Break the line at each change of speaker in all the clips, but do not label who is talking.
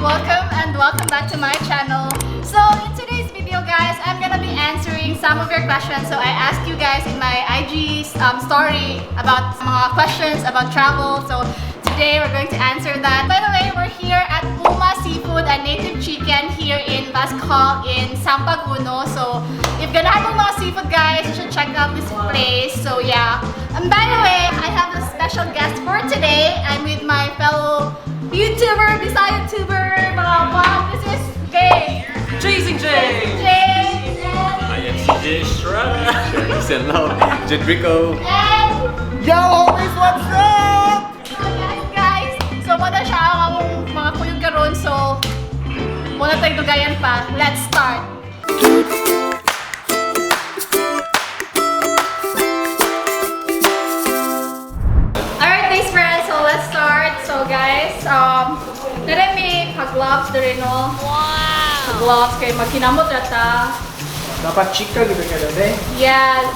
Welcome and welcome back to my channel. So in today's video, guys, I'm gonna be answering some of your questions. So I asked you guys in my IG story about mga questions about travel. So today we're going to answer that. By the way, we're here at Uma Seafood and Native Chicken here in Basco in Sampag Uno. So if ganahan mo mga seafood, guys, you should check out this place. So yeah. And by the way, I have a special guest for today. I'm with my fellow YouTuber, Bisaya YouTuber, mga vlog. This is Jay.
Chasing Jay!
Jay and,
I am CJ Estrada. Peace and love. Jedrico.
And
Yo, homies, what's up?
So yes, guys. So mao na siya ang among mga kuyog karon. So muna tayo dugayan pa. Let's start. Alright, thanks, friends. So let's start. So guys, nare may pag-gloves diri, no? Wow! Pag-gloves kay maghinamot ra ta.
Dapat chika gitu ka dati.
Yes.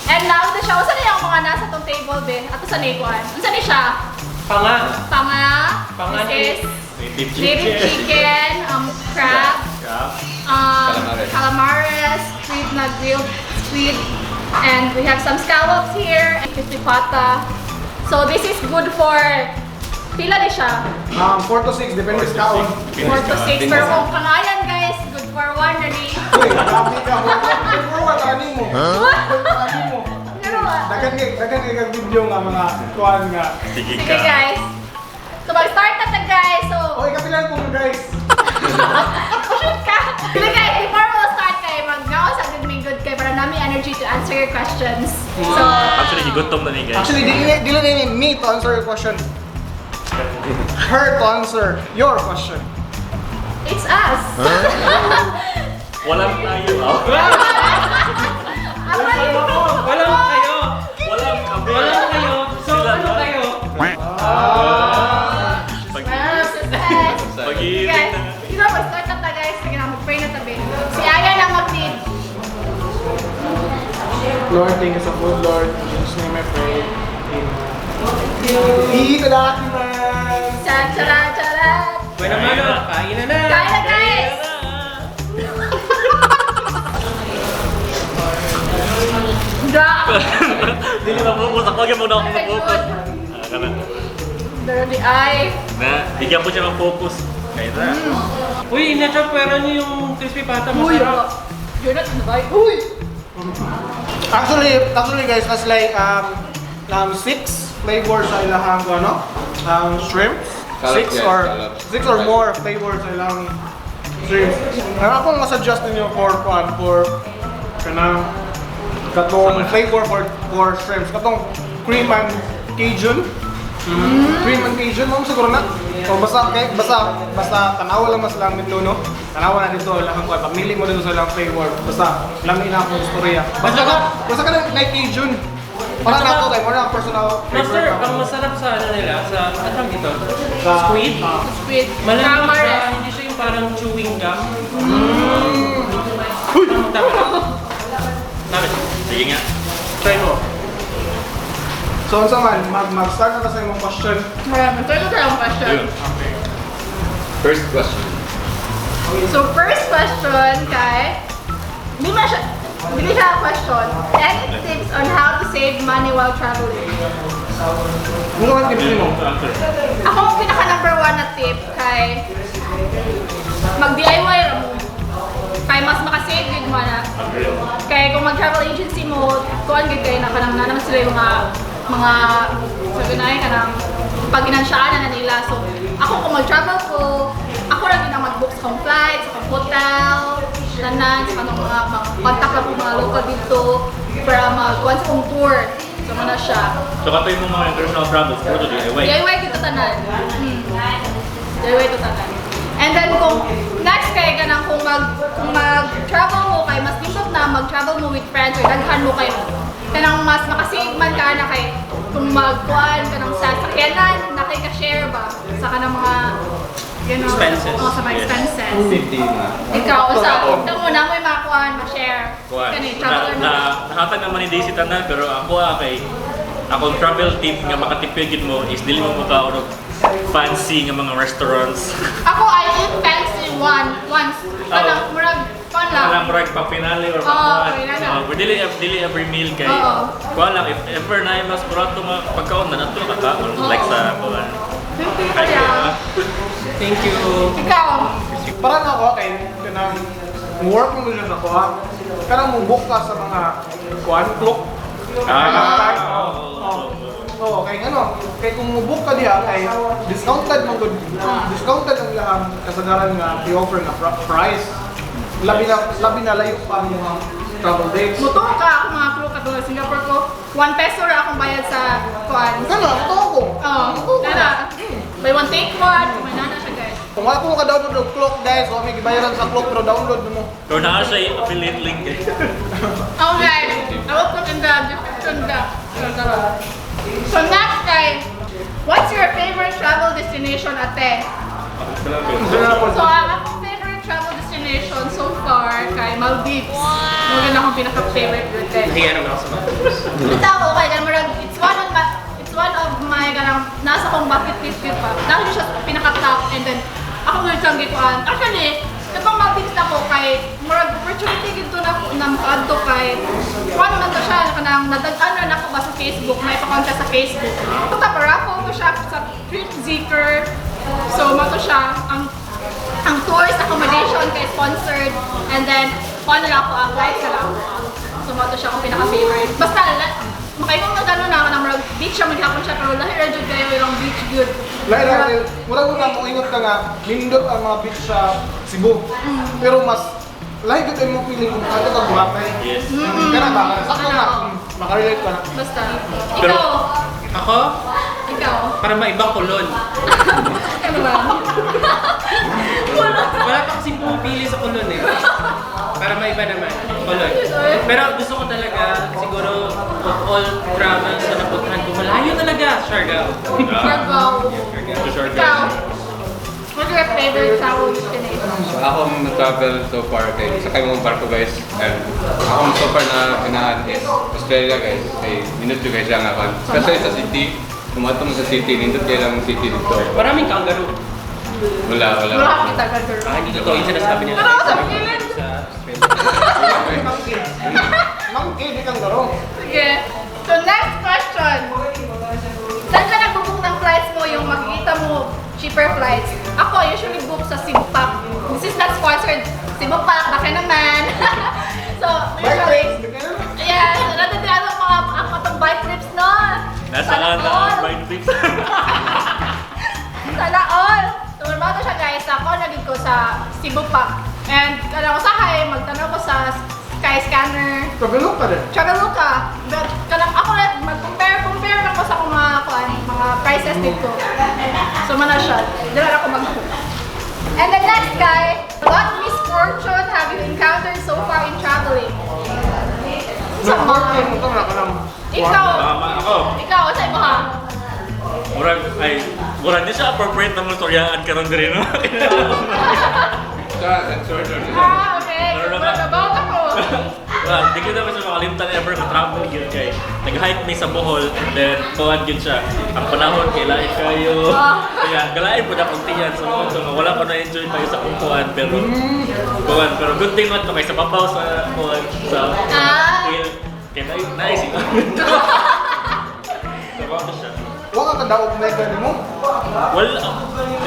And now, ito siya. Unsa na yung mga nasa tong table, be? Ato sa nikuan. Unsa ni siya?
Panga!
Panga.
Panga.
This is
Native
native
chicken.
chicken, crab,
Crab.
Calamares.
Calamares.
Squid na grilled squid, and we have some scallops here, and crispy pata. So this is good for pila ni siya?
4 to 6, depende sa kaon.
4 to 6. Pero kung pangalan, guys, good for 1 na ni.
Uy, grabe ka. For what, ani mo? Ani mo?
Pero,
Daghan kay kag video nga mga kuan nga.
Sige
sige
ka.
guys. So mag-start na ta, guys. So,
Oy, kapilan ko guys.
shoot ka! Sige guys, before we start kay mag-gawa sa good may good kay para nami energy to answer your questions. So,
Actually, gigutom na ni guys.
Actually, dili ni me to answer your question. Her to answer your question.
It's us.
Walang tayo. Oh.
Ako yun.
Walang kayo!
Walang kami.
Walang kayo! So
Sila
ano
lang.
Kayo?
Pag
Yes.
Pag-ibig
Guys,
na.
you know, mag-start na ta, guys. Sige na, mag-pray na tabi. Si Aya na mag-lead.
Lord, thank you sa food, Lord. In Jesus' name I pray. Amen. Itadakimasu!
Charat, charat, charat.
Bueno, mano, kain na na!
Kain na, guys! Da!
Dili na focus. Ako agad mo na ako focus. Ah, kana.
Pero di ay.
Na, bigyan ko siya ng focus. Kaya na.
Uy, inachapwera niyo yung crispy pata,
Uy,
masarap.
you're not invited. Uy!
Actually guys, that's like six flavors sa ilahang ano, shrimps.
Scallops,
Six
yes,
or
scallops.
six or more flavors sa ilang shrimps. Ang akong masuggest ninyo for kuan for kanang katong flavor for shrimps, katong cream and Cajun. Cream and Cajun mo siguro na. O basta kay basta basta tanawa lang mas lang dito, no. Tanawa na dito lang kuan pamili mo dito sa lang flavor. Basta lami na akong istorya. Basta ka like Cajun. Para na ako kay more na personal
Master,
flavor.
ang masarap sa ano nila, sa, ano tawag dito? Squid?
Ah.
Squid.
Malambot siya,
Calamares.
hindi siya yung parang chewing gum. Uy! Tama. Tama.
Sige nga.
Try mo.
So unsa man mag-start na ka sa imong question.
Maraming. So, ito ang question.
Ayun.
Okay.
First question.
So, first question kay, hindi man siya, hindi siya question. Any tips on how to save money while traveling?
Ano ang tips nimo?
Answer.
Ako ang pinaka number one na tip kay mag-DIY ra mo. Kay mas makasave gid mo na. Kay kung mag-travel agency mo, kuan gid kay na kanang na naman sila yung mga sa ganay kanang paginansyahan na nila. So ako kung mag-travel ko, ako ra gid ang mag-book sa akong flight, sa akong hotel, tanan, sa kanang mga contact lang ko mga local dito para mag-kuan sa akong tour. So mao na siya.
So katoy mo mga international travels, puro to DIY.
DIY kita tanan. DIY to tanan. And then kung next kay ganang kung mag travel mo kay mas nindot na mag-travel mo with friends or daghan mo kay kanang mas makasave man ka na kay kung magkuan kanang sa sakyanan na kay ka share ba sa kanang mga
Expenses.
Oh, sa mga
Yes.
expenses.
50 na.
Ikaw, sa
Ako.
ikaw muna mo yung mga kuan, ma-share.
Kuan.
Kani,
Na,
traveler
na,
na.
nakatag naman ni Daisy tanan, pero ako kay akong travel tip nga makatipid gid mo is dili mo makaon og fancy nga mga restaurants.
Ako, I eat fancy one once. Kanang murag kuan lang.
Wala murag pa finale or
Oo,
pa
okay na na.
Dili dili every meal kay
Oo.
kuan lang if ever na mas barato nga pagkaon na nato kakaon like sa kuan.
Thank you, kuya.
Thank you.
Ikaw.
Para na ako kay kanang work mo dyan ako ha. Kanang mo book ka sa mga kuan Klook.
Ah,
Oo.
oo.
Oo, kay ano, kay kung mo-book ka diha kay discounted man gud. Discounted ang ilahang kasagaran nga i-offer nga price. Labi na layo pa ang mga travel dates.
Mutuo ka ako mga crew kato sa Singapore ko. 1 peso ra akong bayad sa kuan.
Ano, totoo ko.
Oh, nana. Buy one take one. May nana siya, guys.
Kung wala po ka-download og Klook, guys, wa may gibayaran sa Klook pero download mo.
Pero naa siya affiliate link eh.
Okay. I will put in the description the. So next, guys, what's your favorite travel destination, ate? So, ang akong favorite travel destination so far kay Maldives. Wow! Mo akong pinaka-favorite yun din.
Nahiya naman ako sa mga.
Bitaw ko kay murag it's one of my ganang nasa akong bucket list yun pa. Dahil siya sa pinaka-top and then ako ngayon siyang gikuan. Actually, katong Maldives na ko kay murag opportunity gid to na ko na makaadto kay kuan naman to siya kanang nadag-an na nako ba sa Facebook, may pa-contest sa Facebook. Ito pa raffle to siya sa Trip Zeeker. So mo to siya ang tours, accommodation kay sponsored and then kuan na lang ako ang flight na lang ako. So mo to siya akong pinaka-favorite. Basta makaingon na gano'n na kanang murag beach siya maghapon siya pero lahi ra jud kayo ilang beach good.
Lahi ra kay murag ko na mo ingot ka nga nindot ang mga beach sa Cebu. Pero mas lahi gud mo feeling kung ano ka Boracay.
Yes.
Kana ba? Sakto na. Makarelate ka na.
Basta.
Pero-
Ikaw,
Ako,
ikaw.
para maiba kulon.
Ano ba?
Wala pa kasi pumipili sa kulon eh. Para maiba naman, kulon. Pero gusto ko talaga, siguro, of all travels na napuntahan ko, malayo talaga, Siargao.
Siargao.
Siargao.
Ikaw. What's your favorite travel destination?
So akong na-travel so far kay sa kay mga barko guys and akong so far na ganahan is Australia guys kay nindot yung guys siya nga kan. Especially sa city, kumato mo sa city, nindot kayo lang city dito.
Maraming kangaroo.
Wala, wala.
Wala kita girl.
Ah, hindi totoo yung sinasabi nila.
Pero ako sa gilid.
Sa Australia.
Monkey. Monkey, di kang garong.
Sige. So next question. Saan ka nagbo-book ng flights mo yung makikita mo cheaper flights? Ako, I usually book sa Cebu Pac. This is not sponsored. Cebu Pac, baka naman. So,
Bye,
usually,
friends.
yeah, natatalo mga ang atong bike trips, no?
Nasa
Sana
na
all.
bike trips.
Sana all! So, mato siya guys, ako naging ko sa Cebu Pac. And alam ko sa kay, magtanaw ko sa Skyscanner.
Travelog ka din.
Traveloka. But kanang ako na mag-compare compare lang ko sa akong mga kuan, mga prices dito. So mana siya. Dira ako mag. And the next guy, what misfortune have you encountered so far in traveling? Sa mga
Misfortune mo na ka ng
Ikaw,
Tama ako.
ikaw, sa imo ha?
Murag ay murag di siya appropriate na mo storyaan karon diri no.
Sa sensor
Ah, okay.
Pero
Murag about ako.
Well, di ko naman siya makalimtan ever ka-travel yun kay nag-hike mi sa Bohol and then kuan yun siya. Ang panahon kay lain kayo. Kaya galain po na kung tiyan so, so wala ko na-enjoy tayo sa kung kuan pero kuan pero good thing man to kay sa babaw sa kuan sa hill kay na nice. So kuan siya.
Wa ka kadaog na ikaw mo.
Wala.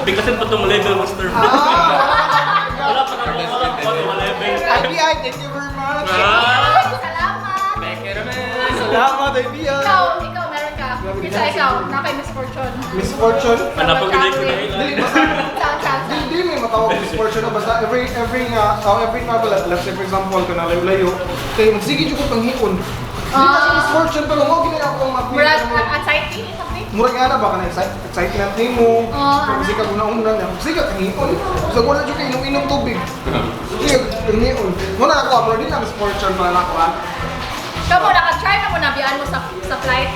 Ibig kasi pa itong level master.
Ah!
Wala pa na wala pa wala level.
IBI, thank you very much.
Ah!
Salamat.
Beke naman.
Salamat, IBI.
Ikaw, ikaw, meron ka. Isa, ikaw, na kay misfortune.
Misfortune.
Anak ko ginay ko na
Dili basta
Saan, saan, saan?
dili dili may matawag misfortune no? Basta every travel, let's say for example kana layo-layo kay magsige jud ko panghion. Dili na siya misfortune pero mo gini ako ang
Murag,
mapili.
anxiety, something?
Murag nga na ba kana excitement nimo.
Oo,
Oh, Magsige ka una-una na magsige ka panghion. So wala jud kay inom-inom tubig. Sige panghion. Mo na ako pero di na misfortune para nako ah.
Ikaw mo, naka-try na mo na biyaan mo sa flight?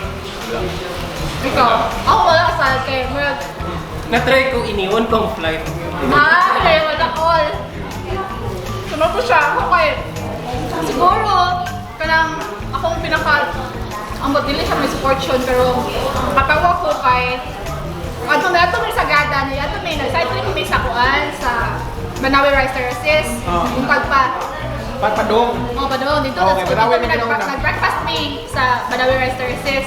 Ikaw? Ako wala sa kay murag,
Na-try ko iniwan kong flight.
ay, wala all. Sumapo siya, ako kay, siguro, kanang akong pinaka, ang dili siya misfortune, pero katawa ko kay, Ato na ato may Sagada ni ato may nag-side trip may sa kuan sa Banawe Rice Terraces.
Ah.
Buntag pa.
Pagpadong.
Oh, Banawe dito.
Okay,
Tapos
Banawe
dito may
na ginauna.
nag-breakfast mi sa Banawe Rice Terraces.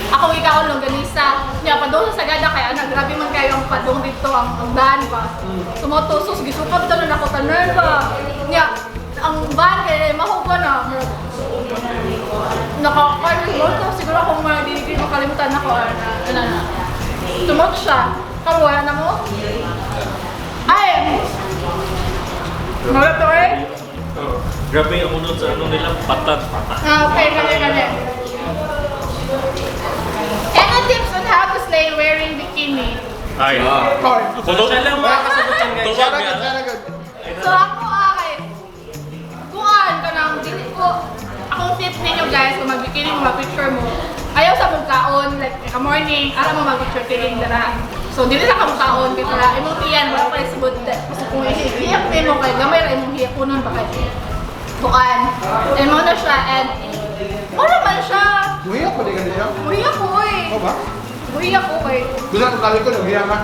Ako ikaw longganisa. Nya padung sa Sagada kay ana grabe man kayo ang padung dito ang van ba. Sumoto sus gisukab tanan ako tanan ba. Nya ang van kay mahugo na. Nakakalimot siguro akong mga dili ko makalimutan ako ana ana. Na. Tumot siya. Kamuha na mo? Ay! Wala to eh.
Oh, grabe ang unod sa ano nila, patad.
Ah, okay, kali, kali. Any tips on how to slay wearing bikini?
Ay.
Ah.
Sorry.
Kuto.
Siya lang makakasagot yan, guys.
Tuwag
Siya na
niya.
gud, siya na gud.
So ako ay, kuan ka nang dili ko, akong tip ninyo guys, kung mag-bikini mo, mag-picture mo, ayaw sa mong kaon, like, ka morning, ara mo mag-picture taking dara. So, dili sa kamong kaon, kay para imong tiyan, wala pa isubod. Kasi kung ihiyak mo kay gamay ra imong hiyak kunon ba kay bukan. And mo na siya, and wala man siya.
Buhiya ko di ka siya.
Buhiya ko eh.
Oh ba?
Buhiya ko eh.
Bisa ko kali ko naghiya ka.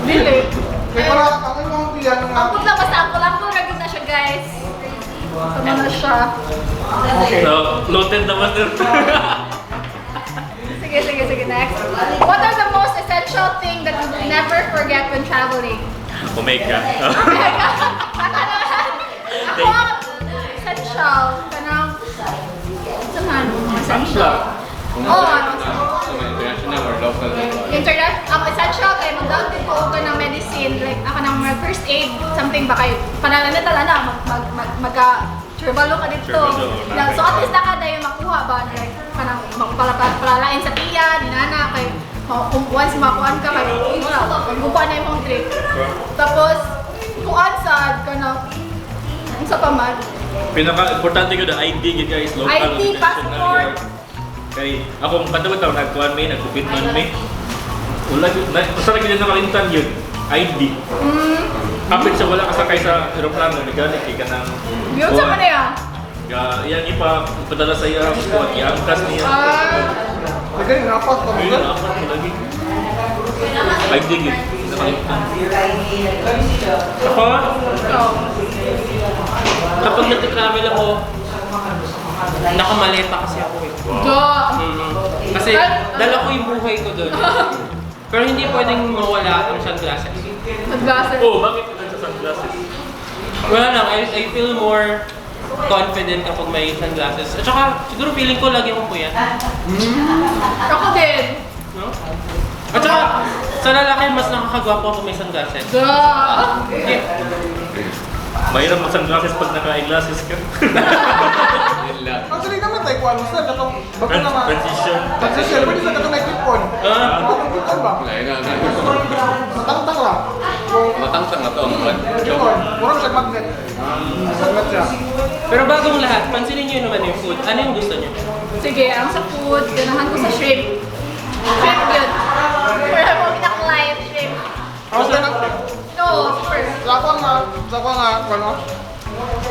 Dili.
Kay para ang imong tiyan nga.
Angkot lang, basta angkol-angkol ra gyud na siya, guys. Tama na siya.
Okay.
So, loaded naman sir.
Sige, sige, sige, next. What are the most essential thing that you will never forget when traveling?
Omega.
Baka naman. Ako ang essential. Kanang, saan essential?
Kung
Oh,
ano sa mga international or local.
Internet, ang essential kay mag-down din ko og ng medicine, like ako ng mga first aid, something ba kay panananit na na mag mag mag magka Travel ka dito.
Travel,
Yeah, so at least naka dayon makuha ba like kanang magpalalain sa tiya, ni nana kay kung once makuan ka kay wala magbuka na imong trip. Tapos kuan sad kanang unsa pa man?
Pinaka-importante ko na ID yun guys, local.
ID,
international
passport.
yun. Kay ako kadto taw nagkuan may nagkupit man may. Wala gyud na usa ra gyud nakalimtan yun. ID. Kapit sa wala kasakay sa eroplano, nagani kay kanang
Yun sa man niya.
Ga iyang ipa padala sa iya kuan iangkas niya.
Ah,
Lagay na pas pa
Ayun,
mo.
apat mo lagi. ID yun. Nakalimtan.
Ako,
oh.
kapag nagta-travel ako, nakamaleta kasi ako eh.
Do.
Kasi dala ko yung buhay ko doon. Pero hindi pwedeng mawala ang sunglasses.
Sunglasses.
Oh, bakit ka sa sunglasses?
Wala lang, I feel more confident kapag may sunglasses. At saka, siguro feeling ko lagi akong puyat.
Ako din.
No? At saka, sa lalaki, mas nakakagwapo ako may sunglasses.
Do.
Yeah.
Mahirap mag-sunglasses pag naka-eyeglasses ka.
Yun lang.
Actually naman like kuan basta katong bago na ma.
Transition.
Transition pwede sa katong clip on.
Ah.
Katong clip on ba?
Wala yun na.
Matangtang lang. Kung
Matangtang na to ang kwan.
clip on, murag siya magnet. Magnet siya.
Pero bagong lahat, pansinin niyo naman yung food. Ano yung gusto niyo?
Sige, ang sa food, ganahan ko sa shrimp. Shrimp yun. Pero mo live shrimp.
Ako ganang
No, super.
Sa ako nga ano.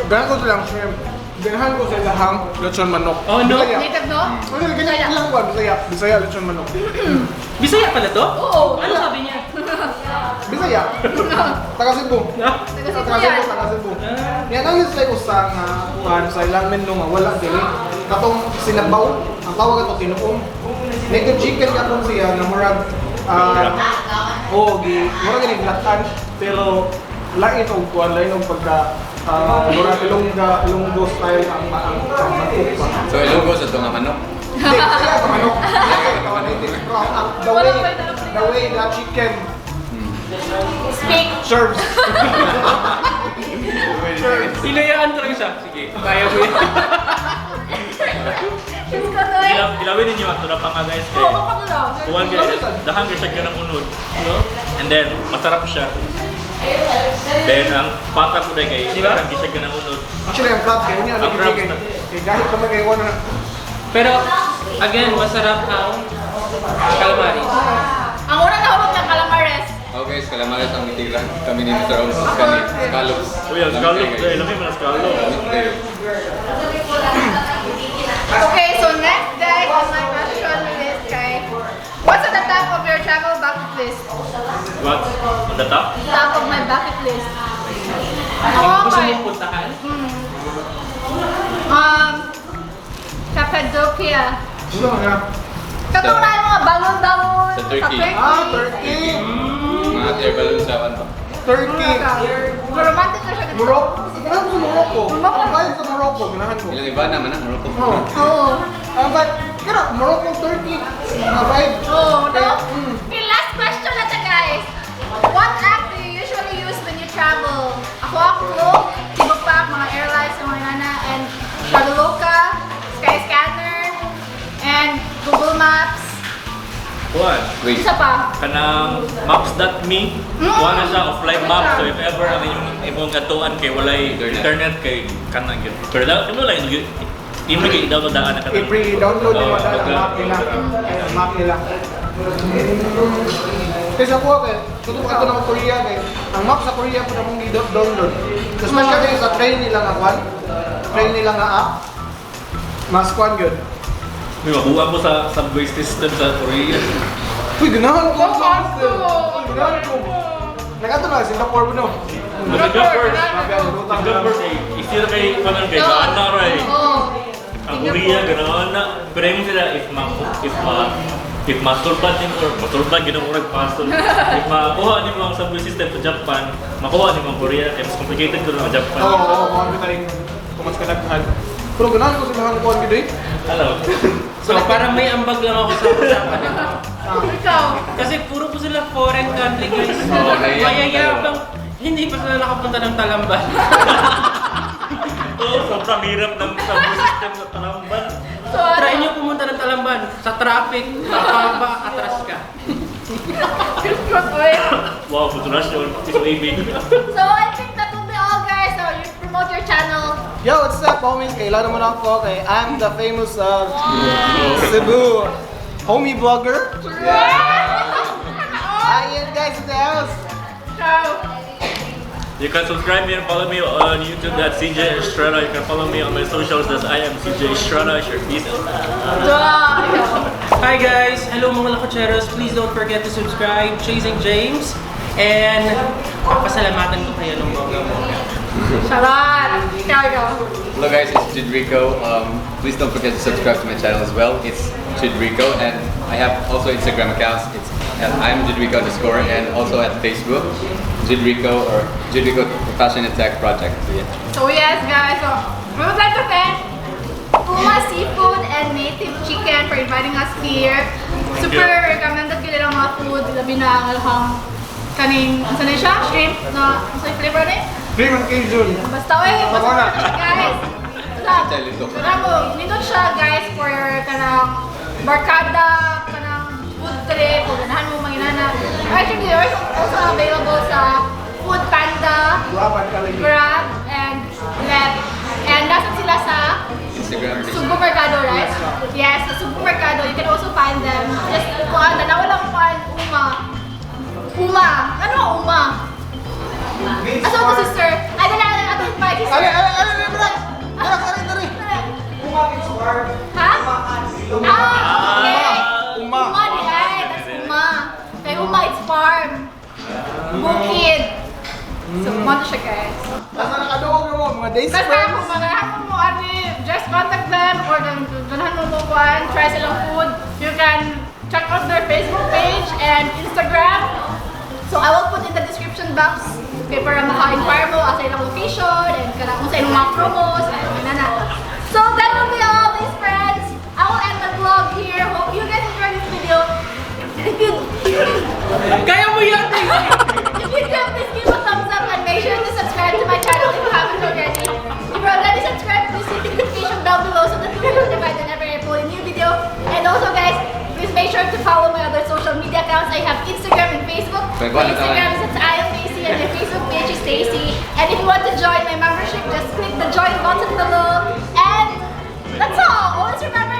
Ganahan ko silang shrimp. Ganahan ko sila hang lechon manok.
Oh, no.
Bisaya.
Native, no?
Ano ganyan lang ko Bisaya. Bisaya lechon manok.
Bisaya pala to?
Oo.
Ano sabi niya?
Bisaya. Taga Cebu.
No?
Taga Cebu
Taga
yan.
Cebu, taga Cebu. Yan ang yung sa usa nga kuan sa ilang menu nga wala dili. Katong sinabaw, ang tawag ato tinuom. Native chicken katong siya nga murag ah oh, gi murag gani glatan pero lain og kuan, lain og pagka murag ilongga, ilonggo style ang manok ba.
So Ilonggo sa to nga manok.
Hindi, kaya ka manok. Kaya ka manok. Pero ang the way the chicken
Speak.
serves. Serves.
Hinayaan talaga siya. Sige, kaya ko yan.
Diyos ko to eh.
Ilawin ninyo ato na pa nga guys kay
Oo, kapag lang.
kuan guys, dahang siya ganang unod.
No?
And then masarap siya. Then ang pata ko dahil kay
Di ba?
dahang siya ganang unod.
Actually, ang crabs kayo niya,
Ang crabs
kay
na.
kay kahit naman kayo na
Pero, again, masarap ang calamaris.
Ang una nahulog ng calamares.
Okay, guys, calamares ang itira kami ni Mr. Holmes. Kani, scallops.
Uy, ang
Lamig
scallop
kayo, guys.
dahil lami man ang scallop.
Lamig kayo.
Okay, so next guys, on my question list kay, what's at the top of your travel list.
What's on the top?
Top of my bucket list. Ako,
Gusto
okay.
mong puntahan?
Cappadocia.
Ano nga?
Katong na yung mga balon-balon.
Sa Turkey.
Ah, Turkey!
Mga air balloon sa ano.
Turkey!
Romantic na siya.
Morocco. Ganahan ko sa Morocco.
Morocco.
Ang vibe sa Morocco, ganahan ko.
Ilang iba naman ah, Morocco.
Oo.
Oo.
Ang vibe, pero Morocco, Turkey, mga vibe.
Oo, no?
Kaya,
Okay, last question na to, guys. What app do you usually use when you travel? Ako, Klook, Tibok Pak, mga airlines, mga nana, and Traveloka, Skyscanner, and Google Maps.
What?
Wait.
Isa pa.
Kanang maps.me, kuha na siya offline map, so if ever ang inyong imong katuan kay walay
Internet.
internet kay kanang gyud. Pero daw imo lang imo gyud i-download daan na kanang.
I-pre-download yung
Oo,
mga ang map nila. Ay, ang map nila. Kasi ako kay, totoo pa ito ng Korea kay, ang map sa Korea po na mong i-download. Especially sa train nila nga kwan, train nila nga app, mas kwan yun.
May makuha mo sa subway system sa Korea.
Uy, ganahan ko!
Ganahan ko!
Ganahan ko! Nakato na, Singapore mo no?
Singapore.
Grabe ang lutang.
Singapore kay isira kay kanan kay gaana ra eh.
Oo.
Ang Korea ganahan na. Pero yung sila if masulbad nimo or masulbad gino murag pasol. If makuha nimo ang subway system sa Japan, makuha nimo ang Korea kay mas complicated kuno ang Japan.
Oo, oo, mga bitay tumas kalaghan. Pero ganahan ko sila ang kwan gid eh.
Hello.
So, parang may ambag lang ako sa usapan nito.
Ikaw.
Kasi puro po sila foreign country, guys.
Oo, naiyak
Mayayabang. Hindi pa sila nakapunta ng Talamban.
Oo, sobrang hirap ng subway system sa Talamban.
So, ano?
Try nyo pumunta ng Talamban. Sa traffic, mapapa, atras ka.
Christmas, oy.
Wow, futurasyon, is waving.
So, I think that will be all, guys. So, you promote your channel.
Yo, what's up, homies? Kailan naman ako kay I'm the famous Cebu homie vlogger. Ayan guys in the house.
Ciao.
You can subscribe me and follow me on YouTube at CJ Estrada. You can follow me on my socials as I am CJ Estrada. Sure, peace out.
Duh. Ikaw.
Hi guys! Hello mga lakocheros! Please don't forget to subscribe, Chasing James. And papasalamatan ko kayo ng bongga-bongga.
Charot. Ikaw, ikaw.
Hello guys, it's Jidrico. Please don't forget to subscribe to my channel as well. It's Jidrico, and I have also Instagram accounts. It's at I'm Jidrico_ and also at Facebook, Jidrico or Jidrico Fashion and Tech Project. So yeah.
So yes, guys. So we would like to thank Puma Seafood and Native Chicken for inviting us here.
Thank
Super
you.
recommended ko nilang mga food. Labi na ang alhang kaning, ano na siya? Shrimp na, ano sa flavor na eh?
Cream and Cajun.
Basta, oy, basta
Wala.
guys. Basta, kanang mo, nindot siya guys for kanang barkada, kanang food trip, kung ganahan mo manginana. Actually, they're also available sa Food Panda,
Laban ka lagi.
Grab, and Lep. And nasa sila sa
Instagram.
Sugbo Mercado, right? Yes, sa Sugbo Mercado. You can also find them. Just kuan, tanawa lang kuan, Uma. Uma. Ano ang Uma? Asa ko sister? Ay, dala na natin invite si sir.
Ale, ale, ale, ale, ale, ale, ale, ale.
Ha? Ah, okay.
Uma.
Uma di ay. That's Uma. Kay Uma, it's farm. Bukid. So, uma to siya, guys.
Basta nakaduog mo mga days
Basta
friends.
kung maganahan mo mo, ani, just contact them or ganahan mo mo kuan, try silang food. You can check out their Facebook page and Instagram. So I will put in the description box kay para maka-inquire mo asa ilang location and kana kung sa ilang mga promos and na. So that will be all, these friends. I will end the vlog here. Hope you guys enjoyed this video. If you
Kaya mo yan, Daisy!
If you did, please give a thumbs up and make sure to subscribe to my channel if you haven't already. If you're already subscribed, please hit the notification bell below so that you'll be notified whenever I upload a new video. And also guys, please make sure to follow my other social media accounts. I have Instagram and Facebook.
Wait,
My
what?
Instagram is at I am Daisy and my Facebook page is Daisy. And if you want to join my membership, just click the join button below. And that's all. Always remember